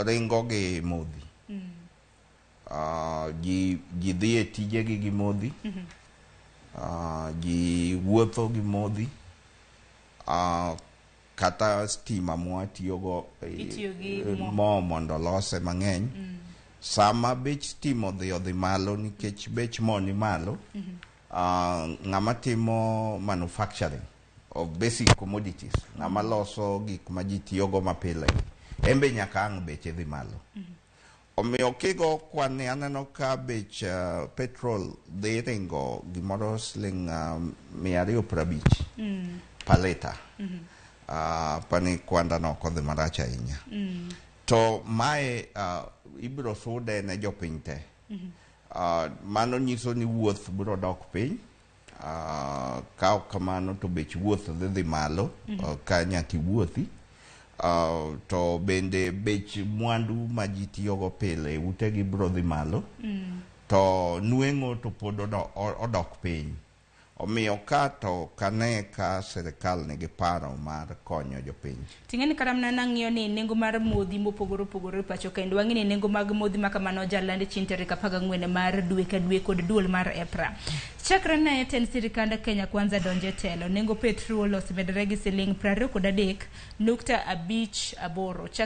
ringo gi modhi. Ji dhi e tijegi gi modhi. Ji wuotho gi modhi. Kata stima mwatiyogo Itiyo gi mo. Mo mondo olose mang'eny. Sama bech stima odhi malo nikech bech mo ni malo, ng'ama timo manufacturing of basic commodities, ng'ama loso gik ma ji tiyogo mapile, en be nyaka ang' beche dhi malo. Omiyo kigo kwan ni aneno ka bech petrol dhi ringo gimoro siling 250 per lita. Pani kwanda no ok odhi marach ahinya. To mae ibiro sude ne jopiny te. Mano nyiso ni wuoth biro dok piny. Ka ok kamano to bech wuoth dhi malo ka nyaka iwuothi. To bende bech mwandu ma ji tiyogo pile e utegi biro dhi malo. To nweng'o to pod odok piny. Omiyo ka to kane ka sirikal nigi paro mar konyo jopiny. Ting'eni kata mana nang'iyo ni nengo mar modhi mopogore opogore e pacho kendo wang'e ni nengo mag modhi ma kamano jaland chieng' tarik 14 mar dwe ka dwe kod duol mar EPRA. Chakre ne tend sirikand Kenya Kwanza donje telo, nengo petrol osemedore gi siling 23.58.